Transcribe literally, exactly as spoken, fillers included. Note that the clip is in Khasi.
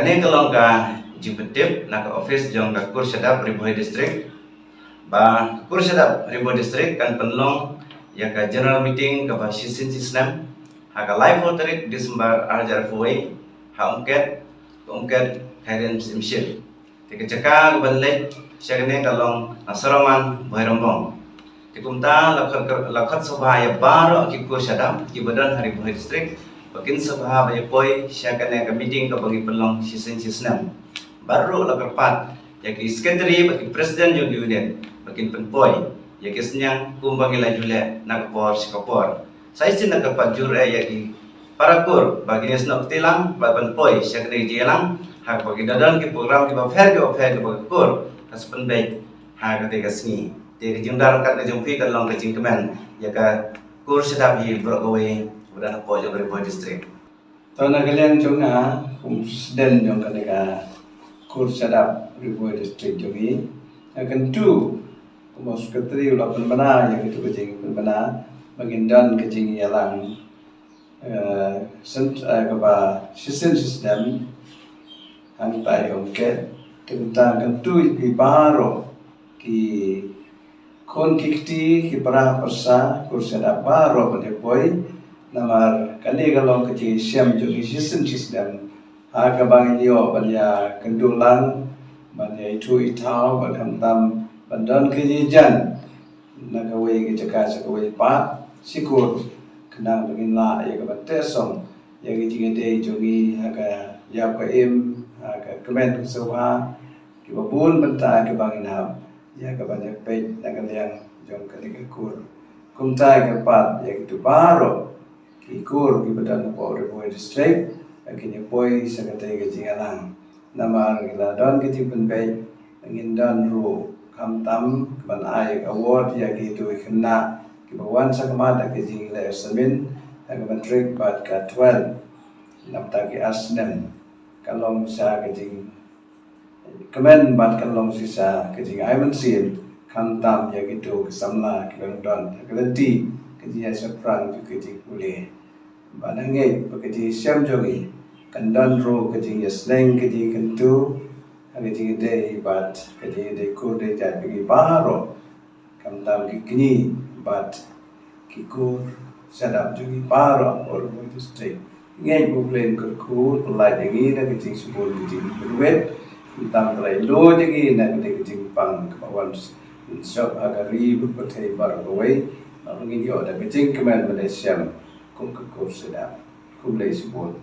Kane ka long ka jingpyntip na ka office jong ka Kur Shadap Ri Bhoi District ba ka Kur Shadap Ri Bhoi District kan pynlong ïa ka general meeting kaba shisien shisnem ha ka laiphew tarik December ar hajar arphew wei ha Umket, Umket Khairin Syiemship. Te ka jaka kaban leit sha kane ka long na Saraman Bhoirymbong. Te kumta la khot, la khot sngewbha ïa baroh ki Kur Shadap kiba don ha Ri Bhoi District ba kin sngewbha ba ïa poi sha kane ka meeting kaba ngi pynlong shisien shisnem. Bad ruh la kyrpad ïa ki secretary bad ki president jong ki unit ba kin pynpoi ïa ki synñiang kumba ngi la ju leh na ka por sha ka por. Sa shisien la kyrpad jur eh ïa ki para kur ba kin ïasnoh kti lang bad ban poi sha kane ka jingïalang ha kaba ki da don ki program kiba pher kiba pher kiba ka kur ka sa pynbeit ha kata ka sngi. Te ka jingdar kat ka jong phi ka long ka jingkmen ïa ka Kur Shadap hi baroh kawei ba don hapoh jong ka Ri Bhoi District. To na ka liang jong nga kum president jong kane ka Kur Shadap Ri Bhoi District jong ngi, nga kyntu kum u secretary u la pynbna ïa kito ka jingpynbna ba ngin don ka jingïalang eh, sent, eh, kaba shisien shisnem hangtai ong ke. Te kumta kyntu ïa phi baroh ki khun ki kti, ki para pyrsa, Kur Shadap baroh ban ïa poi. Namar kane ka long ka jingshem jong ngi shisien shisnem ha kaba ngin ïoh ban ïa kynduh lang, ban ïa ithuh ithaw, ban khamtam ban don ka jingïajan na kawei ka jaka sha kawei pat, shukor khnang ba ngin lah ïa ka ban teh song ïa ka jingïadei jong ngi ha ka ïap ka im, ha ka kmen ka sngewbha, kiba bun bynta kiba ngin hap ïa ka ban ïa peit na ka liang jong kane ka kur. Kumta ïa ka pat ïa kito baroh ki kur kiba don hapoh Ri Bhoi District, ba kin ïa poi sha katei ka jingïalang. Namar ngi la don ka jingpynbeit, ngin don ruh khamtam ban ai award ïa kito ki khynnah kiba wan shakhmat ha ka jingleh samin ha ka matric bad ka twelve. Namar ki ar snem ka long shisha ka jing kmen bad ka long shisha ka jingai mynsiem khamtam ïa kito ki samla kiba don ha ka lynti ka jingïashaphrang jong ka jingpule. Bad nga ngeit ba ka jingshem jong ngi kan don ruh ka jingïaseng, ka jingkyntu ha ka jingïadei bad ka jingïadei kur dei jait jong ngi baroh, khamtam ki kñi bad ki kur shadap jong ngi baroh hapoh Ri Bhoi District. Ngeit ba U Blei un kyrkhu, pyllait ïa ngi na ka jingsbun ka jingpynwit, khamtam pyllait ïa ngi na ka jingpang kaba wan suk ha ka ri bad pyrthei baroh kawei, ba ngin ïoh da ka jingkmen ban ïashem kum ka Kur Shadap. Khublei shibun.